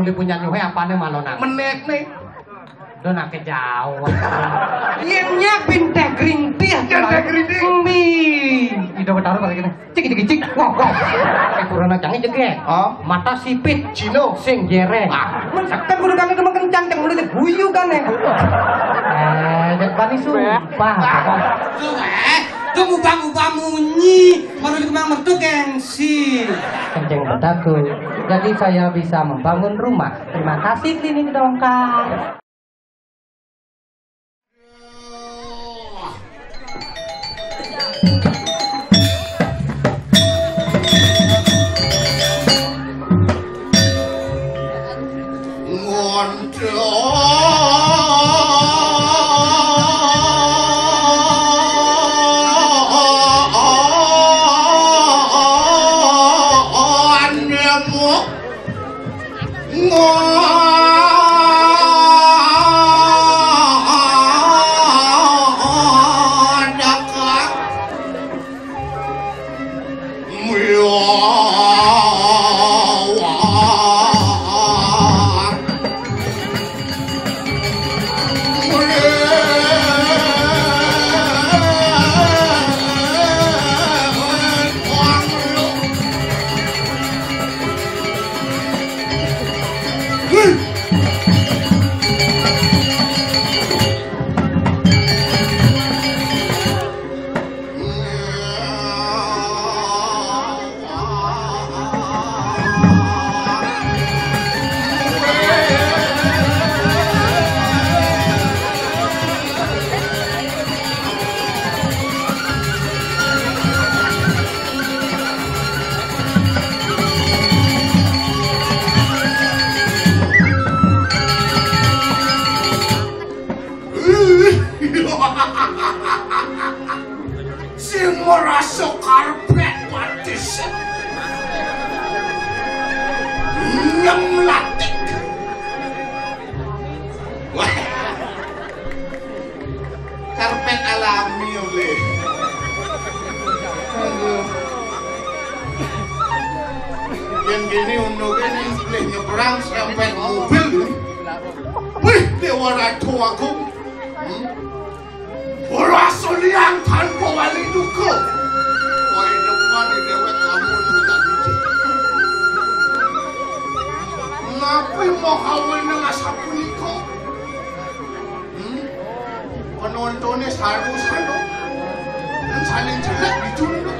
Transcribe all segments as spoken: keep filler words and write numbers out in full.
Punyan nyuhe apane malonan? Menek ne. Don ake jauh. Yen nyak bin teh grintih. Yen teh grintih. Mi. Ida Betara paling kene. Cik, cik, cik. Wah, wah. Eh, kurang ajange jegek. Oh. Mata sipit. Cino. Sing jereng. Ah. Men seken kudu kane demen kencang, ceng mulutnya guyu kan, eh. Eh, jak bani sumpah. Tuh, eh. Tuh, ubah-ubah munyi. Baru dikembang metu gengsi. Kenceng bedaku. Jadi saya bisa membangun rumah. Terima kasih Klinik Dongkar. Sing merasa karpet watis. Nyemlatik. Wah. Karpet alami, oleh. Aduh. Yang gini unduke nih, boleh nyebrang serempet mobil ini. Wih, Dewa Ratu Agung. Hmm? Ora soliang tanpa wali duka. Kowe depan di dewek lamun udah biji. Napi mau kawin dengan sapunika? Hmm? Penontonnya saru-saru. Dan saling jelek dicunduk.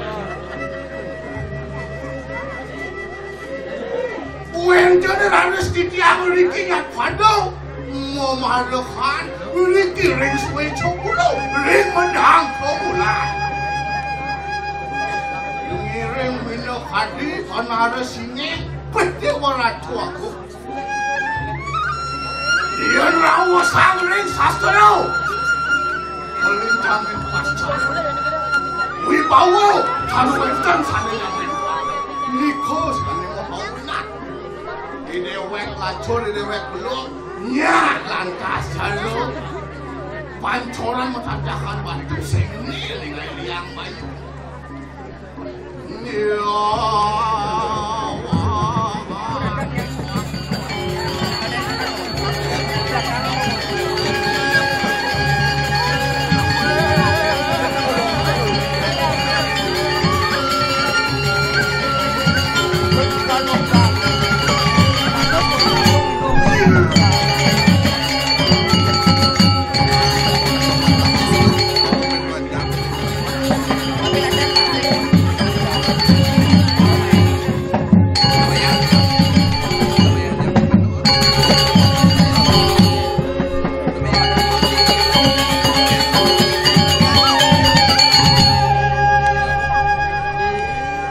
Kuwi jane raris titiang mriki nyat padha. Momalehan mriki ring suweca kula, ring mendhang kawulan. Ngiring minakadi kanaresine, Dewa Ratu Agung. Yen rawuh sangring sastra. Melintangi pasca. Wibawa, karo wenten sane nyamin. Nika sane mapawinan. Dewek lacur, dewek belum. Nyak lantas jalo. Pancoran matajahan batu sing ngiling liang bayu.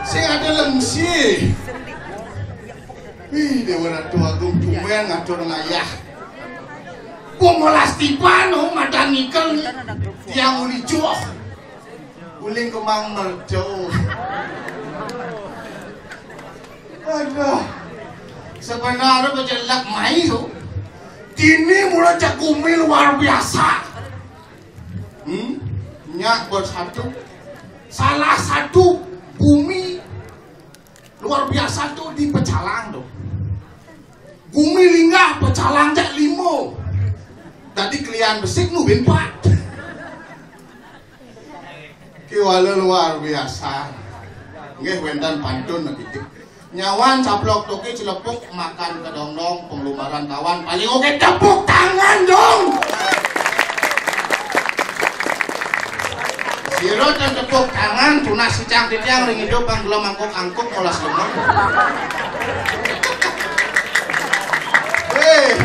Sing ada lengsi. Ih, Dewa Ratu Agung, tumben ngatur ngayah. Wong welas tiban, oh, madan nikel. Tiang uli joh. Uling kemang merdo. Aduh. Sebenarnya pejelek mai, so. Dini mula cek bumi luar biasa. Hmm? Nyak bersatu. Salah satu bumi luar biasa tuh di Pecalang tuh. Gumi linggah pecalang jak limo. Tadi kelian besik nu bin pat. Kiwala luar biasa. Nggih, wénten pantun napitik. Nyawan caplok toki celepuk makan kedongdong penglumaran kawan paling oke tepuk tangan dong. Sira ten tepuk tangan tunas sicang titiang ring hidup kang kula mangkuk-angkuk molas lemon. Hei,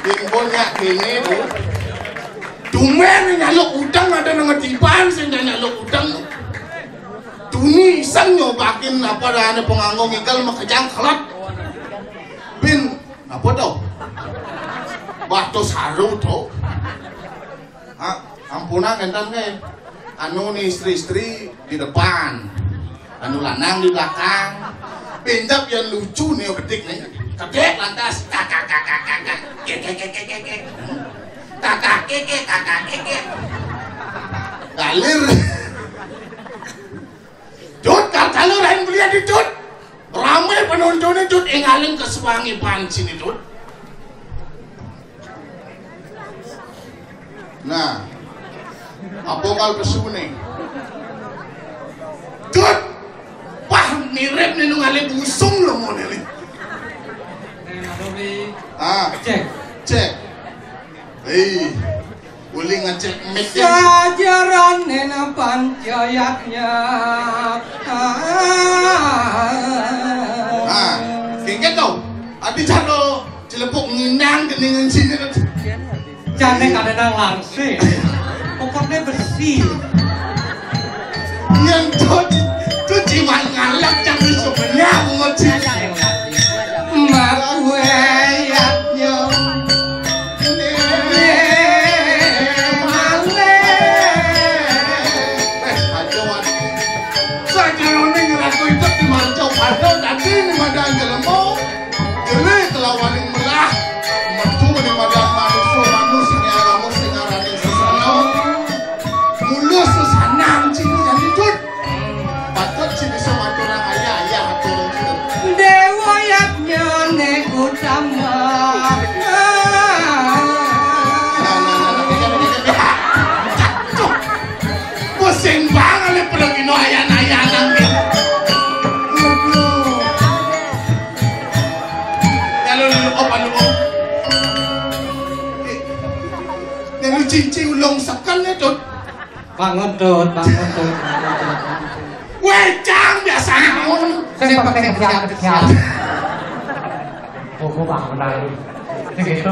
timbul nyak kene tu. Tumben nyaluk udeng ada nang ngetiban sing nyaluk udeng. Tuni iseng nyobakin apa dahane penganggo ngigel makejang kelet. Bin, apa to? Wah, to saru to. Ha, ampunang enten ke. Anu ni istri-istri di depan. Anu lanang di belakang. Pinjap yang lucu ni bedik ni. Kedek lantas kakak kakak kakak. Kek kek kek kek kek. Kakak kek kek kakak kek kek. Galir. Dut, kal kalu lain belian di Dut. Rame penontonnya Dut, ingaling ke sewangi pancin itu. Nah, apa kal pesune? Dut, wah mirip nih nung alih busung lo modelnya. Ah, cek, cek. Hei, uli ngecek mic ya. Sajarane nang pancayatnya. Ah, kengket to. Adi calo cilepuk nginang keningan sini. Jane kadang langsing. Pokoknya bersih. Yang Dut, Dut cuma ngalak cang iso benyang ngoci. Mak gue yatnya. Eh, aja wani. Sajarone ngeraku itu di Mancau Padang tadi di Madang Jelemo. Jele kelawaning melah. Metu di Madang manusia manus sing aran sing arane sesana. Mulus sesana cini jadi Dut. Patut sini sama orang ayah ayah atur cini. Dewa yatnyane utama. Nah, nah, nah, nah, nah, nah, nah, nah. Pusing banget nih, perlu kino ayan-ayanan nih. Aduh. Ya, lu, lu, lu, apa, lu, lu? Nih, lu cici ulung seken nih, Dut. Bangun, Dut, bangun, Dut. Weh, Cang, biasanya ngono. Sing penting siap-siap. Buku bangun lagi. Sing itu.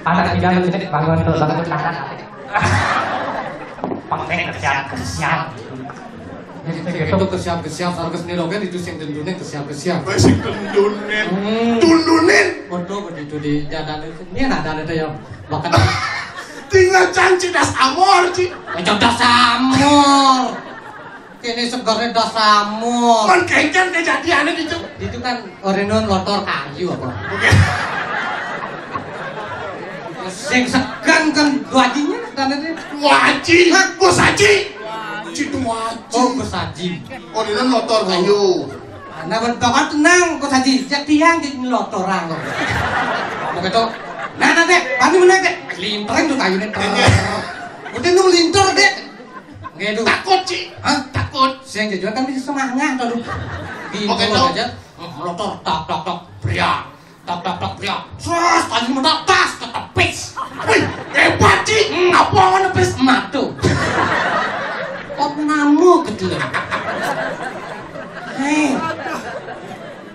Anak tidak lu cek bangun, Dut, bangun, Dut, anak. Penting siap-siap. Jadi sing itu kesiap-kesiap, harus nirogen itu sing tentunya kesiap-kesiap. Weh, sing tentunya. Hmm. Tundunin. Waduh, begitu di jalan itu. Ini ada, ada yang bahkan tinggal canci das amor, Ci. Cerdas amor. Kene segernya das amor. Kan kengken kejadiannya gitu. Itu kan Orenon lotor kayu apa? Oke. Sing segan kan dua ajinya kan itu. Waji. Hah? Bos Haji. Citu Waji. Oh, Bos Haji. Orenon lotor kayu. Nah, bapak tenang, Bos Haji. Jak tiang jadi lotor orang. Apa gitu? Nah, nanti, bantu meneh, Dek. Limpreng tuh kayunya. Iya. Udah nu lintur, Dek. Nggih, Dut. Takut, Ci. Hah? Takut. Sing jejer kan bisa semangat to, Dut. Gitu aja. Oke, Dut. Melotor, tak, tak, tak, bria. Tak, tak, tak, bria. Sres, tadi mendatas, ketepis. Wih, hebat, Ci. Hmm. Apa mana pis? Matu. Kok ngamuk gitu loh. Hei.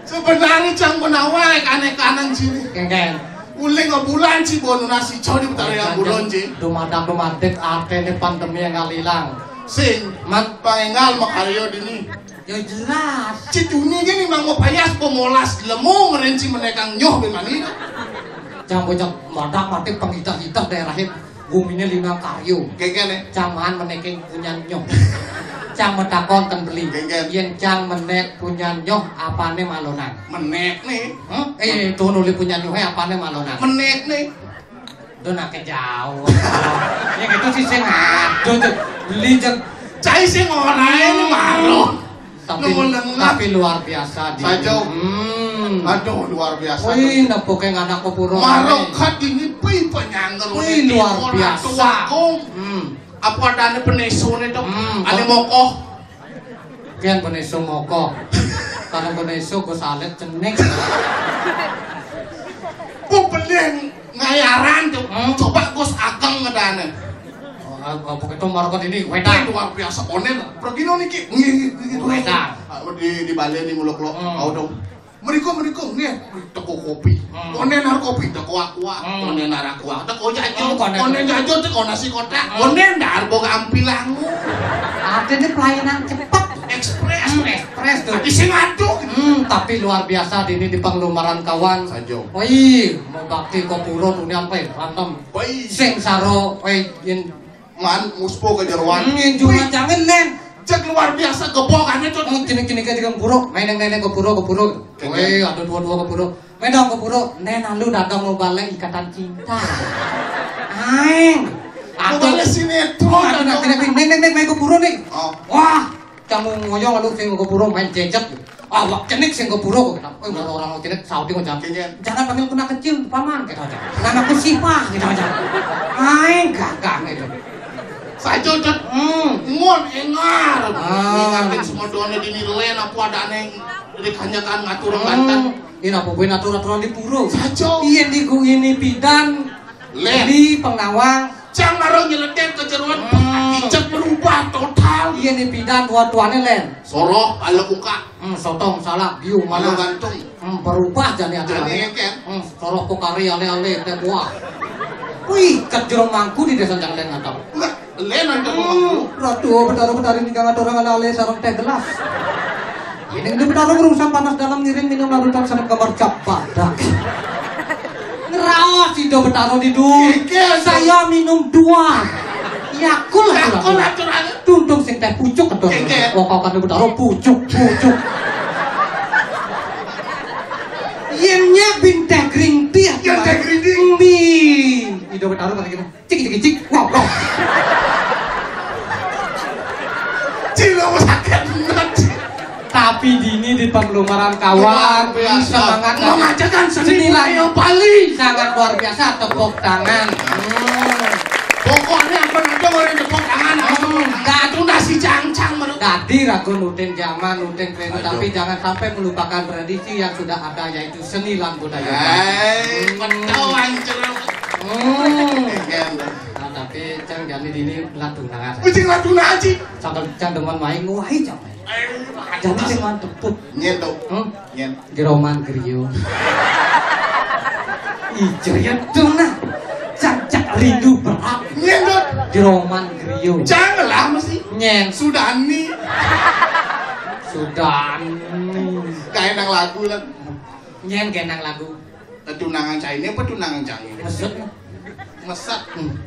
Sebenarnya Cang Penawai kanekanan sini. Kengkeng. Uling bulan Ci bono nasi cau di Betara yang bulan Ci. Dumadak dumadik artene pandemi yang ngalilang. Sing, mat paengal makaryo dini. Ya jelas. Ci duni gini mang mau payas pemolas lemu ngerinci menekang nyoh bemani. Cang bocah madak matik pengitah-itah daerahnya. Gumine lima karyo. Kengkene. Cang maan meneke punyan nyoh. Cang metakon ten beli. Kengken. Yen cang menek punyan nyoh apane malonan? Menek nih. Hah? Eh, tuh nuli punyan nyohe apane malonan? Menek nih. Tuh nak jauh. Ya gitu sih sing aduh tuh. Beli jeng. Cai sing ora ini malu. Tapi, tapi luar biasa di. Sajo. Hmm. Aduh, luar biasa. Wih, nepuke anak kepuro. Marokat ini pi penyangger. Wih, luar biasa. Hmm. Apa adane peneso ne, Dok? Hmm, ane mokoh. Kian peneso mokoh. Kalau peneso go salet cenik. Ku beli ngayaran tuh. Hmm. Coba Gus Ageng ngedane. Oh, apa itu marokat ini? Wedan. Luar biasa, onen. Pergi no niki. Nggih, nggih, nggih. Wedan. Ah, di, di bale ni muluk lo. Hmm. Au dong. Mriko, mriko, nggih, teko kopi. Hmm. Onen arep kopi, teko aqua. Hmm. Onen arep aqua, teko jajo. Hmm, konen. Onen jajo, teko nasi kotak. Hmm. Onen ndak arep boga ampilang. Artine pelayanan cepet. Ekspres. Hmm, ekspres tuh. Ati sing aduk. Hmm, tapi luar biasa di ini di penglumaran kawan. Sajo. Wih, mau bakti kok puro dunia apa ya? Rantem. Wih. Sing saro, wih, yen Man, muspo kejeroan. Hmm, yang cuma jangan, Len. Cek luar biasa, gebokane, Cot. Hmm, kini-kini ke tiga puro, main yang nenek ke puro, ke puro. Kayaknya. Weh, ada dua-dua ke puro. Main dong ke puro, Nen, lu datang mau balik ikatan cinta. Aing. Mau balik sinetron, aduh, dong. Nenek, nenek, main ke puro nih. Oh. Wah, kamu ngoyong lu sing ke puro main cecet. Awak cenik sing ke puro kok. Eh, orang-orang cenik saudi kok, jangan. Kayaknya. Jangan panggil kena kecil, paman, gitu aja. Namaku Sipah, gitu aja. Aing gagah gitu. Sajo, Dot. Hmm. Ngon engar. Ah. Ngingatin semua doanya di Nirlen, apa ada aneh dikanyakan ngatur orang Banten. Hmm. Ini apa buin aturan-aturan di puro? Sajo. Iya, di ku ini pidan. Len. Di pengawang. Cang karo nyeledet ke jeroan. Hmm. Ijek berubah total. Iya, ini pidan dua tuane, Len. Soroh, ayo buka. Hmm, sotong, salah, biu, mana? Ayo gantung. Hmm, berubah jadi aturan. Jadi, kan? Hmm, soroh kok kari ale-ale, teh buah. Wih, ke jero mangku di desa Janglen ngatau. Enggak, Len aja. Hmm, ratu, betara-betari nikah ngatur orang ale-ale sarung teh gelas. Ini di betara berurusan panas dalam ngiring minum larutan sareng kamar cap badak. Ngeraos itu betara di dul. Saya minum dua. Yakul, Yakul aturan. Tuntung sing teh pucuk ketua. Keke. Wong kau kan betara pucuk, pucuk. Yen nyak bin teh green tea. Yen teh green tea. Mbi. Ido betara kata gini. Cik, cik, cik. Wah, wah. Cilo sakit banget. Tapi dini di penglumaran kawan, luar biasa. Semangat. Memanjakan seni budaya Bali. Sangat luar biasa, tepuk tangan. Hmm. Pokoknya apa nanti mau tepuk tangan. Hmm. Datu nasi cangcang menurut. Dadi ragu nutin zaman, nutin tren, tapi jangan sampai melupakan tradisi yang sudah ada, yaitu seni lan budaya. Hei, betul, anjir. Hmm. Nah, tapi cang jani dini ladung nang. Kucing ladung aji. Cang demen main nguahi cang. Jani sing mantep tuh. Nyen tuh. Hmm? Nyen. Jeroman griyo. Ijo ya tuh nah. Cang cak rindu berat. Nyen tuh. Jeroman griyo. Janganlah mesti. Nyen. Sudani. Sudani. Kayak nang lagu lah. Nyen kayak nang lagu. Tunangan cah ini apa tunangan cah ini? Mesut. Mesat. Hmm.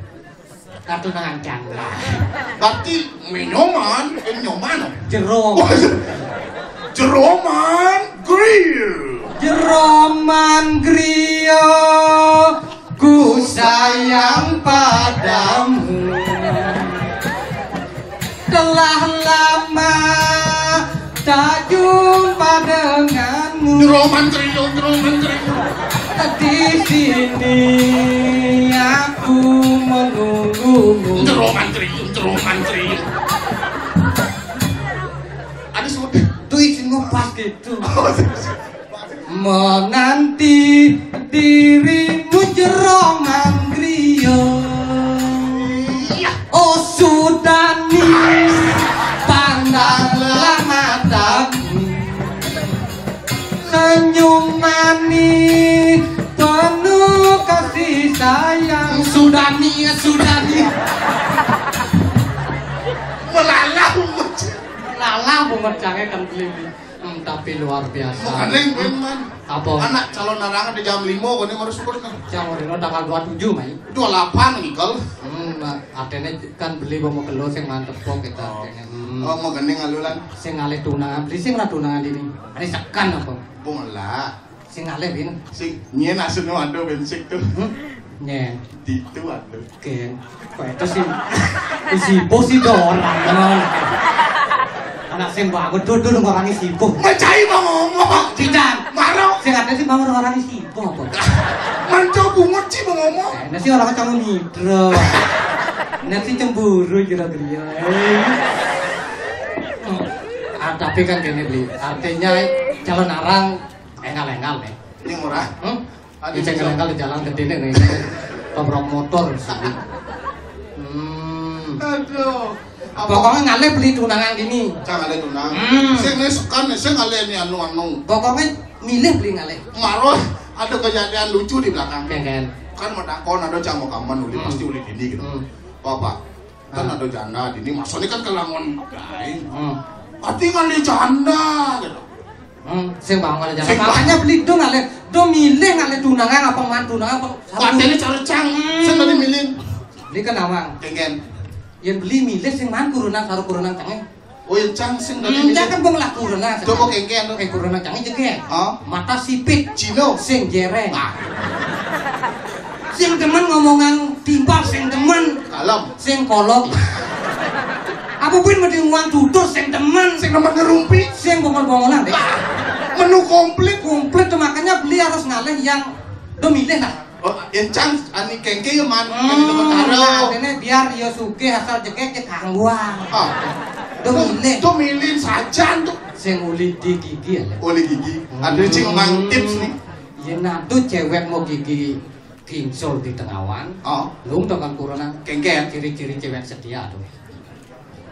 Kartu tangan janda. Berarti minuman, eh, minuman. Jero. Jeroman grill. Jeroman griyo, ku sayang padamu. Telah lama tak jumpa denganmu. Jeroman griyo, jeroman griyo. Di sini aku menunggumu. Jeroman kriuk, jeroman kriuk. Ada sebut. Tuh izin pas gitu. Menanti dirimu jeroman griyo. Iya. Oh, Sudani, pandanglah mataku. Senyum manis penuh kasih sayang. Sudani, ya Sudani. Melalah bungut. Melalah bungut, jangan kan beli. Hmm, tapi luar biasa. Bukan ring, man. Apa? Anak calon narang ada jam lima, kau ini harus ikut, nah. Jam lima tanggal dua tujuh, Mai. Dua lapan, Ikel. Hmm, nah, artinya kan beli bawa kelo sing mantep kok kita. Oh. Artinya. Hmm. Oh, mau gending alulan. Sing ngalih tunangan, beli sing lah tunangan ini. Ini sekan apa? Bola. Sing ngalih bin. Sing nyen aslinya ada bensik tuh. Hmm? Nyen. Ditu ada. Ken. Kok itu sih? Isi bos sih dorang. Anak sing bangun duduk orangnya sibuk. Mecahi mau ngomong. Tidak. Marah. Sing ada sih bangun orang isi apa? Manco bungut sih mau ngomong. Eh, nasi orang kamu nidra. Nasi cemburu kira-kira. Eh. Ah, tapi kan gini, Bli. Artinya calon arang engal-engal nih. Ini murah. Hmm? Ada di cengkel-cengkel di jalan gedene nih. Tobrok motor sih. Hmm. Aduh. Pokoknya ngalih beli tunangan ini. Jangan ada tunang. Hmm. Sing ini sekan, sing ngalih ini anu-anu. Pokoknya milih beli ngalih. Maroh ada kejadian lucu di belakang. Kengken. Kan mau takon ada cang mau kaman uli, hmm, pasti uli ini gitu. Hmm. Bapak, kan, ah, ada janda di ini, masa ini kan kelangon gae. Hmm. Ati ngalih janda gitu. Hmm, sing bangun aja. Sing makanya beli do ngalih, do milih ngalih tunangan apa man tunangan apa. Katanya cara cang. Hmm. Sing tadi milih. Beli kan awang. Kengken. Yang beli milih sing man kurunan saru kurunan cangnya. Oh, yang cang sing tadi milih. Hmm, cang kan bang lah kurunan. Coba kengken. Eh, kurunan cangnya jegek. Oh. Mata sipit. Cino. Sing jereng. Ah. Sing demen ngomongan timpal, sing demen. Kalem. Sing kolok. Apa pun mesti nguang tutur, sing demen. Sing demen ngerumpi. Sing bongol-bongolan deh. Ah, menu komplit. Komplit tuh, makanya beli harus ngalih yang do milih lah. Oh, yang cang ani kengke ya man. Hmm, kengke perkara. Artinya biar yo sugih asal jegek ya kangguan. Ah. Do milih. Do milih sajan tuh. Sing uli di gigi ya. Uli gigi. Ada cing mang tips nih. Yen ado cewek mau gigi gingsul di tengawan, oh, lung tekan kurenan. Kengken. Ciri-ciri cewek setia tuh.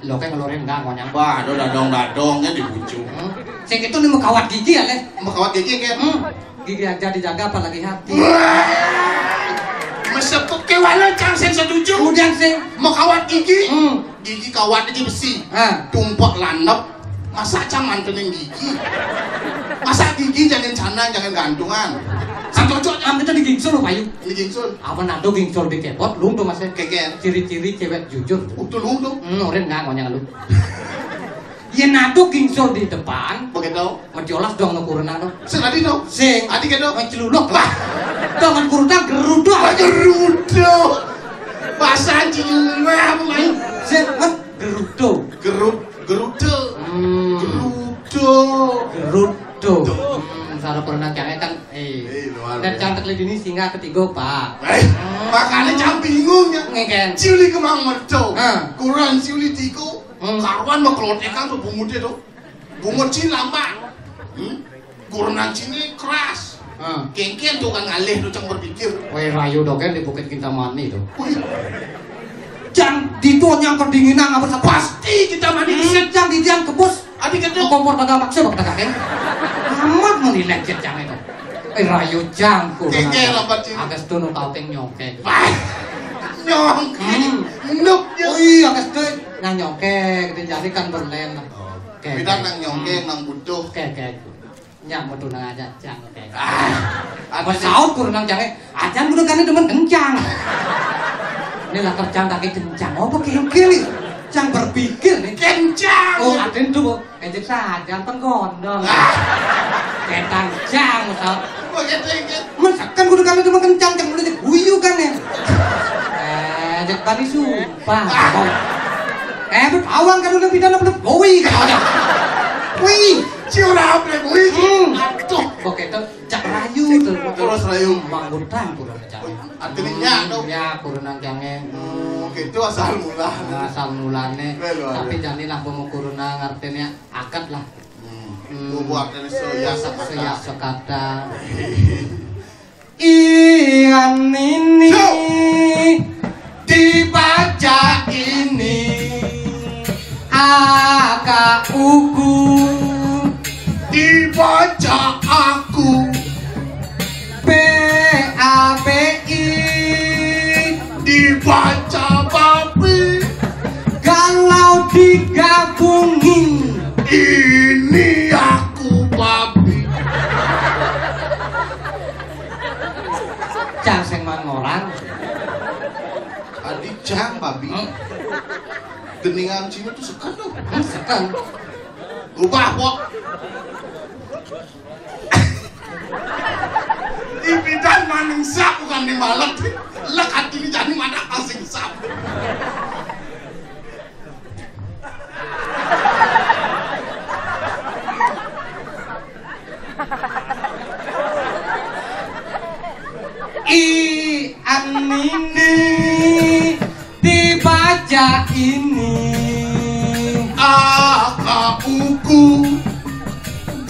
Lo kayak ngeluarin enggak ngonyang. Wah, ada dadong-dadongnya di bucu. Hmm. Sing itu nih mekawat gigi ya, Le? Mekawat gigi, kan? Hmm. Gigi aja dijaga apalagi hati. Wah. Mesepuk ke wala cang sing setuju. Kemudian sing mekawat gigi. Hmm. Gigi kawat iki besi. Ah. Tumpek landep. Masa cang mantenin gigi? Masa gigi jangan canang, jangan gantungan. Sing cocok cang. Am kita digingsul, Pak Yu. Ini gingsul. Apa nado gingsul di kepot, lung tuh masih. Keker. Ciri-ciri cewek jujur. Utuh lung tuh. Hmm, orang nggak ngonyang lu. Yen nado gingsul di depan. Begitu. Mejolas dong no kurunang dong. Sing adi dong. Sing. Adi ke dong. Ngeceluluk. Wah. Dong kan kurunang gerudo. Wah, gerudo. Bahasa Cina apa, Pak Yu? Sing, Mas. Gerudo. Gerud, gerudo. Hmm. Gerudo. Gerudo. Tuh. Hmm, salah pernah cangnya kan, eh. Eh, luar biasa. Dan cantik lagi ini singgah ketiga, Pak. Eh, makanya cang bingung ya. Ngeken. Ciuli kemang merdo. Ah. Kurang ciuli tiku. Hmm. Karuan mau kelotekan tuh bungude tuh. Bungut cing lama. Hmm? Kurunang cing keras. Ah. Kengken tuh kan ngalih tuh cang berpikir. Weh, rayu dogen di Bukit Kintamani tuh. Wih. Cang, di itu nyang kedinginan apa sa-, pasti kita mandi di sini. Hmm, cang, di tiang kebus. Adi kata kompor kagak maksa bak kagak, kan? Amat menilai cang itu. Eh, rayu cang, kurunang. Kengken apa cing? Agus tuh nu tau teng nyongkek. Wah. Nyongkek. Hmm. Nuk ya. Oh iya, agus tuh nah nyongkek, di jari kan berlem. Oh. Oke, bidang oke. Nang nyongkeng, hmm, nang butuh. Oke, oke. Nyak metu nang aja, cang, oke. Ah, apa sih? Saut kurunang cangnya, ajan udah kan demen kencang. Ini lah kerjaan tak kencang, apa kengkil nih? Cang berpikir nih. Kencang. Oh, aden tuh, ejek saja, penggondong. Ah. Ketang cang, saut. Begitu, begitu. Masakan kudu kan demen kencang, cang udah guyu kan ya. Eh, jek bani sumpah. Ah. Eh, bet awang kan udah pindah, udah gowi kan aja. Wih. Cium apa, wih? Hmm. Aduh. Oke, tuh, cak rayu tuh. Terus rayu. Manggutan kurang cak. Artinya nyak, dong. Ya, kurunang cangnya. Hmm, oke, itu asal mula. Nah, asal mulane. Luar biasa. Tapi jani lah mau kurunang artinya akad lah. Hmm. Hmm. Buat ini seya sekata. Seya sekata. Ian ini dibaca ini aka uku dibaca aku P A B I dibaca babi kalau digabungin ini aku babi. Cang sing mangorang. Adi cang babi. Hmm? Geningan Cina tuh sekan tuh. Hmm, sekan. Rubah, Pok. Di bidang maning sap bukan di malam. Lek hati ini jadi mana asing sap.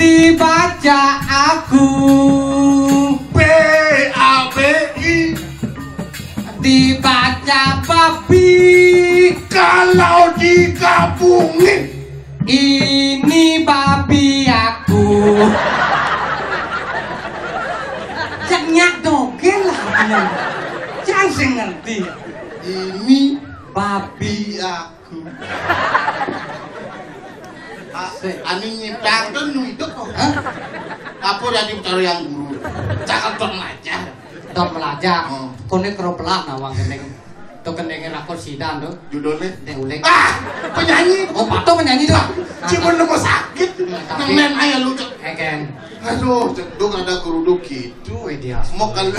Dibaca aku. B A B I. Dibaca babi. Kalau digabungin, ini babi aku. Cek nyak dogel lah. Jangan sing ngerti. Ini babi aku. Ah, anu nyipta tuh nu hidup kok. Hah? Apa tadi cara yang guru? Cakap dong aja. Dok belajar. Oh. Koné karo pelah nawang gendeng. To gendengé rakor sidan to. Judulnya? Dek Uling. Ah, penyanyi. Oh, pato penyanyi to. Cuma nemu sakit. Nang nen aja lu, Cok. Eken. Aduh, Cok, dong ada guru dok gitu. Wih, dia. Mau kal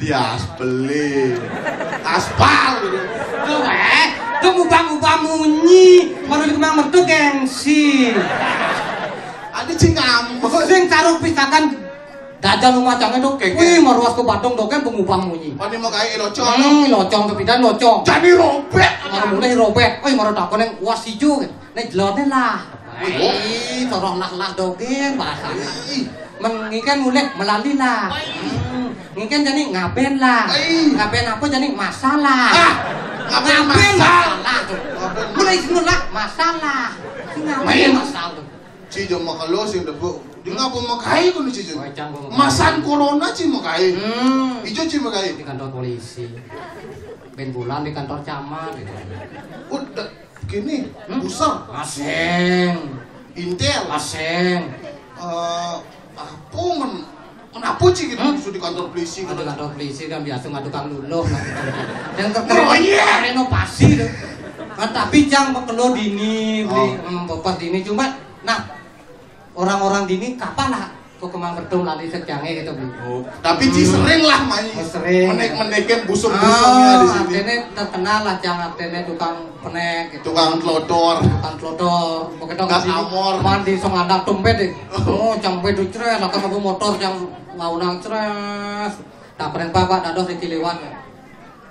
dia aspelin. Aspal gitu. Tuh, eh, tuh ngubah-ngubah munyi. Baru di kemang mertu gengsi. Ada cing ngambek. Sing taruh pisakan Dajan rumah cangé to. Kéké. Wih, maruas ke Badung to, kan pengubah munyi. Pani mau kayak locong. Hmm, locong kepidan locong. Jadi robek. Maru mulai robek. Wih, maru takon yang was ijo. Nek jelote lah. Wih, toroh lah-lah dogeng bahasane. Ih. Men ngiken mulih melali lah. Hmm, ngiken jani ngaben lah. Ih. Ngaben apa jani masalah. Ah, ngaben masalah. Masalah to. Mulai sini lah masalah. Sing ngaben masalah to. Ci jama kelo sing debuk. Di ngapa makaé kono, Ci? Wacang gua makaé. Masan corona, Ci, makaé. Hmm. Ijo, Ci, makaé. Di kantor polisi. Ben bulan di kantor camat gitu. Udah gini, hmm? Buser. Aseng. Intel. Aseng. Eh, apa men kenapa, Ci, gitu? Hmm? Justru di kantor polisi gitu. Di kantor polisi kan biasa ngadu kang luluh. Yang terkait renovasi tuh. Nah, tapi cang mekelo dini, beli, hmm, bepas dini. Cuma, nah, orang-orang dini kapan lah kok kemang berdom lali sejangé gitu, beli. Oh, tapi Ci sering lah main. Oh, sering. Menek-menekin busur-busurnya di sini. Artinya terkenal lah, cang, artinya tukang penek gitu. Tukang telodor. Tukang telodor. Begitu nggak amor. Mandi song anak tumpet deh. Oh, cang bedu ceres, akan aku motor cang ngaunang ceres. Tak pernah bapak dados iki liwat.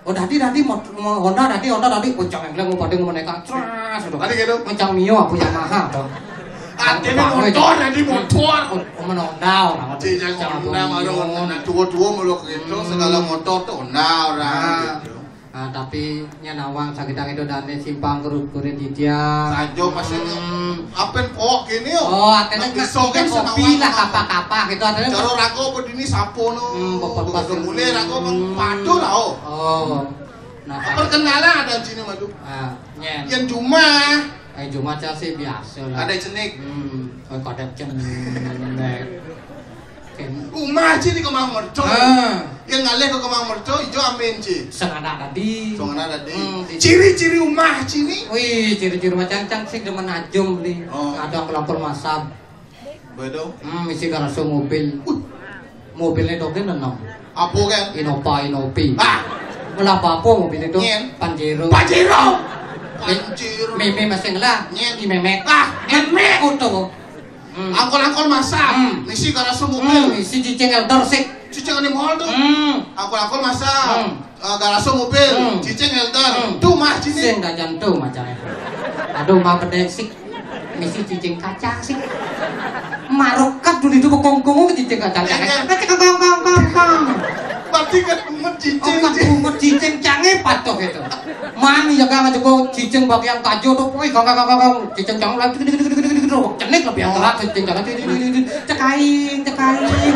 Oh, tadi, tadi mot-, mo-, Honda tadi, Honda tadi, oh, jangan bilang mau pada mau naik ceres, udah. Tadi gitu. Macam Mio, aku Yamaha, tuh. Artinya motor, tadi motor. Oh, oh, men Honda, orang. Cik, jangan Honda, malu Honda. Tua-tua malu gitu, hmm, segala motor tuh Honda orang gitu. Nah, tapi nya nawang sakit itu dan simpang keruk kurit dia. Sajo masih. Hmm. Apen kok gini yo? Oh, artinya kan kopi lah, kapa-kapa gitu artinya. Cara rago apa dini sapo no? Hmm, beberapa. Begitu mulai rago kan padu lah, oh. Oh. Nah, perkenalan ada sini madu. Ah, nyen. Yang cuma. Eh, cuma sih biasa lah. Ada cenik. Hmm, oh, kadang cenik. Umah Ci di Kemang Merco. Ah. Yang ngalih ke Kemang Merco, ijo amin Ci. Sengana tadi. Sengana tadi. Hmm, di- ciri-ciri umah Ci ni. Wih, ciri-ciri macam cang sih demen ajum ni. Oh. Ada kelompok masam. Betul. Hmm, isi garaso mobil. Uh. Mobilnya dogen enam. Apa kan? Innova, Innopi. Ah. Melapa apa mobil itu? Nyen. Pajero. Pajero. Pajero. Meme masih ngelah. Nyen. Di memek. Ah, memek. Auto. Hmm. Angkol-angkol masak. Hmm. Misi garaso mobil. Hmm, misi cicing elder sik. Cicing ane mall tuh. Hmm. Angkol-angkol masak. Hmm. Eh, garaso mobil. Hmm. Cicing elder. Hmm. Tuh mah sini. Sing dajan tuh macam. Aduh, mah bedek sik. Misi cicing kacang sik. Marokat dulu itu kongkong cicing kacang. Iya, kan? Kong, kong, kong, kong, kong. Berarti kan umet cicing. Oh, kan umet cicing cange patoh itu. Mami ya kan aja kok cicing bagian kajo tuh, wih, kong, kong, kong, kong. Cicing jangan lagi gitu gitu gitu gitu gitu. Cenik lebih yang telat cicing jangan gitu gitu gitu gitu. Cekain, cekain.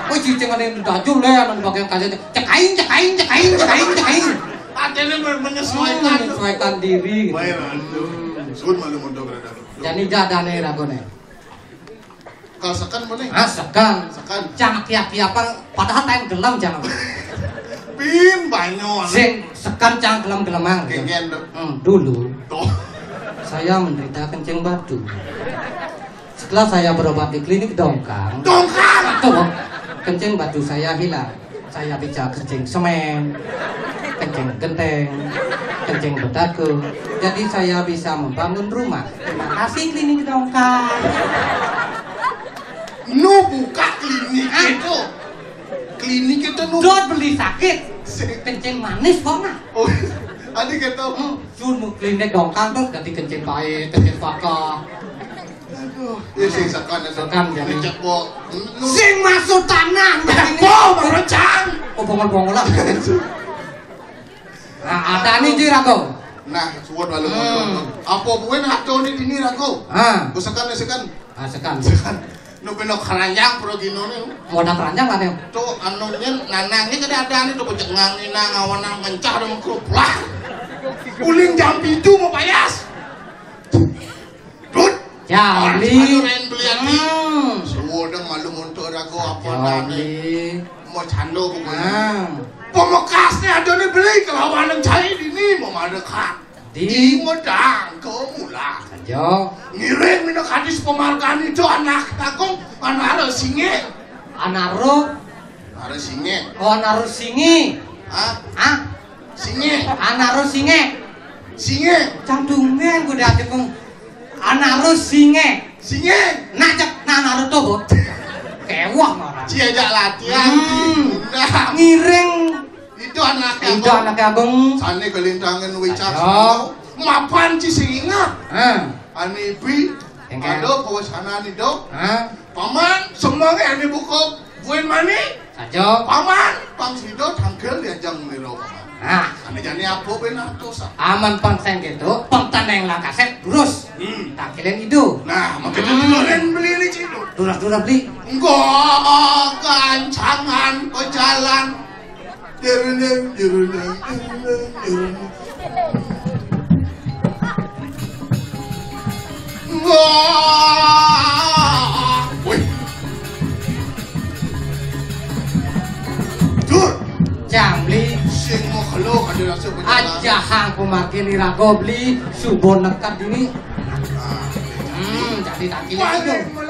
Oh, cicing ada yang dajul deh, ada bagian kaca. Cekain, cekain, cekain, cekain, cekain. Artinya men- menyesuaikan. Hmm, menyesuaikan diri gitu. Baik, aduh. Hmm. Sudah malu mundur berada. Jadi jadane ragone. Kalau sekan mana? Ah, sekan. Sekan. Cang kia-kia apa? Padahal tayang gelem jangan. Pin banyon. Sing sekan cang gelem-gelemang. Genggen dong. Hmm, dulu. Tuh. Saya menderita kencing batu. Setelah saya berobat di klinik Dongkang, Dongkang! Tuh, kencing batu saya hilang. Saya bisa kencing semen, kencing genteng, kencing bedaku. Jadi saya bisa membangun rumah. Terima kasih klinik Dongkang. Nu buka klinik itu. Klinik itu nu. Dot beli sakit. Kencing manis kok nah. Oh, tadi kita. Hmm, sun klinik Dongkang tuh ganti kencing baik, kencing pakah. Ya sing sekan, sekan, jadi. Cek po. Sing masuk tanah, jadi. Po, merecang. Oh, bongol-bongolan. Nah, ada nih, Ji, Rago. Nah, suwun walu. Hmm. Apa kuwi ado ning dini, Rago? Ah. Ku sekan, sekan. Ah, sekan. Sekan. Nu peno keranjang pro gino ne. Modal keranjang kan ya? Tuh, anu nyen, nanang ini kada ada nih, tuh, bocah ngang ini, nang, awan, nang, kencah, dong, keruplak. Uling jam pitu mau payas. Dut. Ya, beli. Aduh, lain beli ati. Hmm. Suwun dong malu montor aku apa. Ya, nane. Beli. Mau cando pokoknya. Ah. Pamekasne adone beli kelawan cai dini mau madekat. Di. Di medang ke mula. Ayo. Ngiring minakadis pemargani do anak kakung, anaro singe. Anaro. Anaro singe. Oh, anaro singe. Hah? Hah? Singe. Anaro singe. Singe. Cang dumeng kudu ati, Pung. Anaro singe. Singe. Nah, cek, nah, Naruto, Bu. Kewah malah. Cia ajak latihan. Hmm. Nah. Ngiring. Itu anaknya. Itu Agung. Anaknya Agung. Sane kelintangan wicak. Ayo. Mapan ci sing ingat. Hah. Ane bi. Engke. Aduh, bawa sana nih, Dok. Hah? Paman, semange ane buka buin mani. Saja. Paman, pang sido tangkil diajang milo, Paman. Nah. Ane jani apa ben atus, ah? Aman pang sing gitu, pang taneng lakaset, terus. Hmm. Tangkilin idu. Nah, makanya. Hmm. Duluan beli ini, Cik. Durah-durah beli. Enggak, gancangan pejalan. Dirunding, dirunding, dirunding, dirunding. Wah. Wih. Dur. Jambli. Sing mau kelo kada rasa pejalan. Aja hang pemakin irago beli subo nekat ini. Nah. Hmm, jadi tak kira. Paling itu.